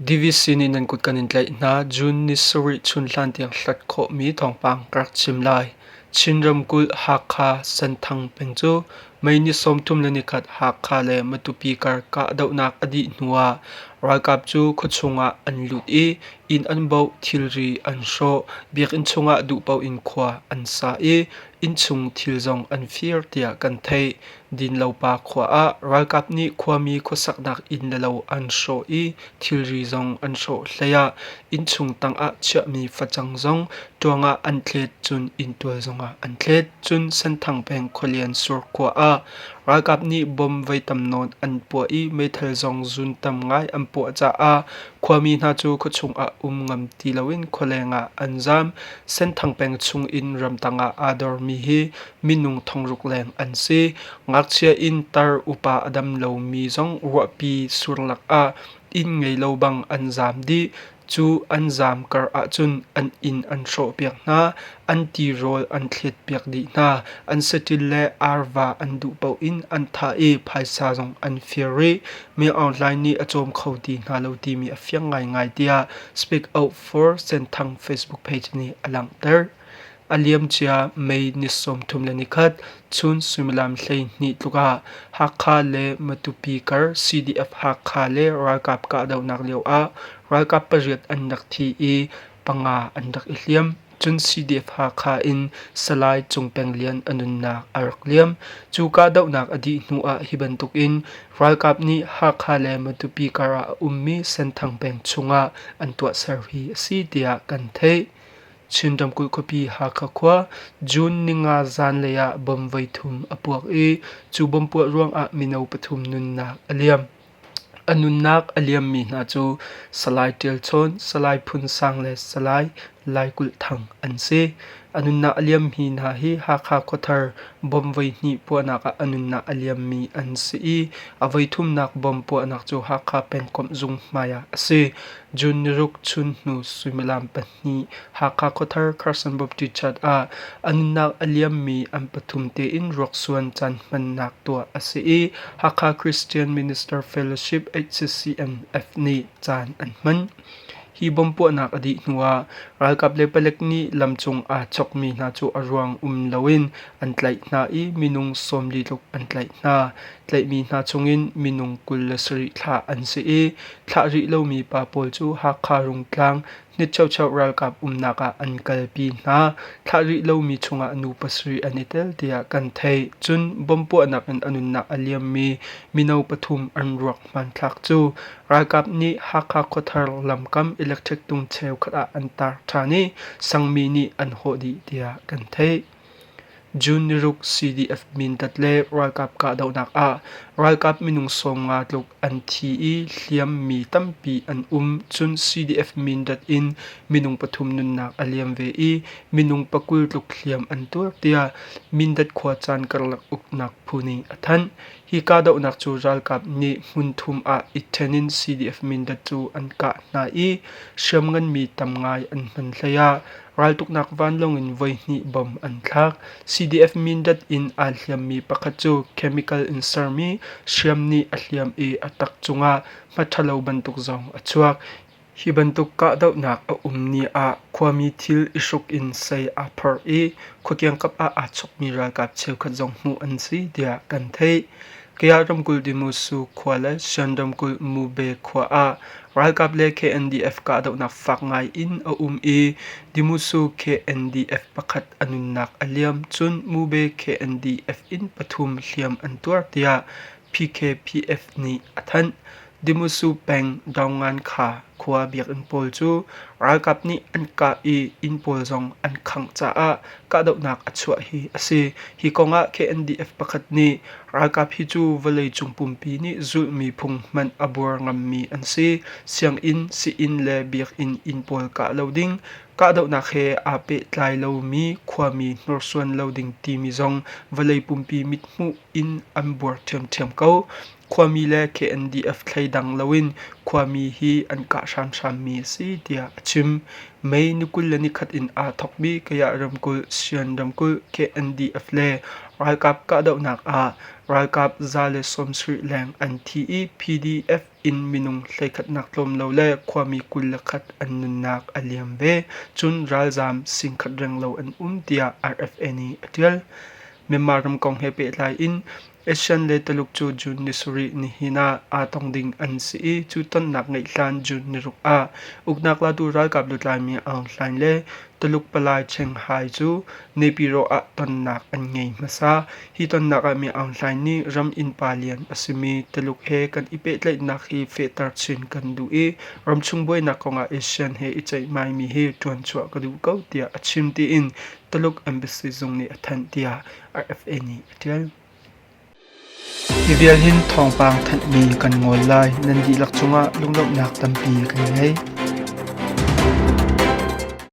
DVC nih nan kut kan in tlaih hna. June ni sarih chun hlan tiang hlat khawhmi thawngpang ka rak chim lai. Chin ramkulh Hakha Senthang peng cu May ni 31 Hakha le Matupi kar kahdohnak a dih hnuah ralkap cu khuachung ah an lut i inn an baoh, thilri an hrawh, biakinn chungah duhpaoh in khua an sa i innchung thil zong an fir tiah kan theih. Dinlopa khua ah ralkap nih khuami khuasaknak inn le lo an hrawh i thilri zong an hrawh hleiah innchung tangah chiahmi facang zong ṭuang ah an thlet cun inntual zongah an thlet. Cun Senthang peng Khualian Sur khua ah ralkap nih bomb voi tam nawn an puah i meithal zong zun tam ngai an puah caah khuami hna cu khuachung ah um ngam ti loin khualeng ah an zaam. Senthang peng chung in ramtang ah aa dormi hi minung thongruk leng an si. Ngakchia in tar upa a dam lomi zong ruahpi sur lakah inn ngei lo bang an zaam dih. Cu an zaam kar ahcun an inn an hrawhpiak hna, an tirawl an thletpiak dih hna, an saṭil le arva an duh paoh in an thah i phaisa zong an fir rih. Min Aung Hlaing nih a cawm kho ti hna lo timi a fiang ngaingai tiah Speak Out for Senthang Facebook page nih a langhter. A liamcia May ni 31 chun suimilam 12 tluk ah Hakha le Matupi kar CDF Hakha le ralkap kahdohnak lio ah ralkap pariat an rak thi i panga an rak i hliam. Cun CDF Hakha in Salai Cung Peng Lian a nunnak a rak liam. Cu kahdohnak a dih hnu ah hi bantukin ralkap nih Hakha le Matupi kar ah a ummi Senthang peng chungah an tuahser hi a si tiah kan theih. Chin ramkulh khuapi Hakha khua June ninga zanlei ah bomb voithum a puak i cu bomb puah ruangah mino pathum nunnak a liam. A nunnak a liammi hna cu Salai Ṭial Chawn, Salai Phun Sang le Salai Lai Kulh Thang an si. A nunnak a liammi hna hi Hakha khuathar bomb voihnih puahnak ah a nunnak a liammi an si i a voithumnak bomb puahnak cu Hakha pengkomh zung hmai ah a si. June niruk chun hnu suimilam pahnih Hakha khuathar Carson Baptist Church ah a nunnak a liammi an pathum tein ruaksuan caan hmannak tuah a si i Hakha Christian Minister Fellowship HCCMF nih caan an hman. Hi bomb puahnak a dih hnuah ralkap le palek nih lamcung aa chokmi hna cu a ruang um loin an tlaih hna i minung 40 tluk an tlaih hna. Tlaihmi hna chungin minung 27 thlah an si i thlah rih lomi pa pawl cu Hakha Rungtlang Hnitchocho ralkap umnak ah an kalpi hna. Thlah rih lomi chungah nu pasarih an i tel tiah kan theih. Cun bomb puahnak in a nunnak a liammi mino pathum an ruak hmanthlak cu ralkap nih Hakha khuathar lamkam electric tung cheukhat ah an tar ṭhan i sangmi nih an hawh dih tiah kan theih. June niruk CDF Mindat le ralkap kahdohnak ah ralkap minung 50 tluk an thi i hliammi tampi an um. Cun CDF Mindat in minung pathum nunnak a liam ve i minung pakul tluk hliam an tuar tiah Mindat khuacaan karlak uknak phu nih a thanh. Hi kahdohnak cu ralkap nih hmunthum ah i ṭhen in CDF Mindat cu an kah hna i hriamnganmi tam ngai an hman hlei ah Raltuknak vanlawng in voihnih bomb an thlak. CDF Mindat in aa hliammi pakhat cu chemical in sermi hriam nih a hliam i a tak cungah hma ṭhalo bantuk zong a chuak. Hi bantuk kahdohnak a um ni ah khuami thil i hruk in sei aa phorh i khua kiangkap ah aa chokmi ralkap cheukhat zong hmuh an si tiah kan theih. Kayah ramkulh Demosu khua le Shan ramkulh Mube khua ah Ralkap le KNDF kahdohnak fak ngai in a um i Demosu KNDF pakhat a nunnak a liam, cun Mube KNDF in pathum hliam an tuar tiah PKPF nih a thanh. Demosu peng Daungankha khua biakinn pawl cu ralkap nih an kah i inn pawl zong an khangh caah kahdohnak a chuah hi a si. Hi kong ah KNDF pakhat nih Ralkap hi cu vawleicung pumpi nih zulhmi phung hmanh a buar ngammi an si. Sianginn, sii-inn le biakinn inn pawl kah lo ding, kahdohnak he aa pehtlai lomi khuami hnorsuan lo ding timi zong vawlei pumpi mithmuh in an buar ṭhiamṭhiam ko. Khuami le KNDF thleidang loin khuami hi an kah hramhrammi a si tiah a chim. May ni 21 in aa thawkmi Kayah ramkulh, Shan ramkulh KNDF le ralkap kahdohnak ah ralkap 170 leng an thi i PDF in minung 11 nak tlawm lo le khuami 21 an nunnak a liam ve. Cun ralzaam 10,000 renglo an um tiah RFA nih a ṭial. Myanmar ram kong he pehtlai in ASEAN le Taluk cu June ni sarih nihin ah aa tong ding an si i cu tonnak ngeih hlan June ni ruk ah uknak latu ralkap lutlai Min Aung Hlaing le Taluk palai Cheng Hai cu Naypyidaw ah tonnak an ngei hmasa. Hi tonnak ah Min Aung Hlaing nih ram innpa lian a simi Taluk he kan i pehtlaihnak hi fehter chin kan duh i ramchung buainak kongah ASEAN he i ceihmaimi hi ṭuanchuah ka duh ko tiah a chim tiin Taluk embassy zung nih a thanh tiah RFA nih a ṭial. Hi vial hin thawngpang thanhmi kan ngol lai. Nan dihlak cungah lunglawmhnak tampi kan ngei.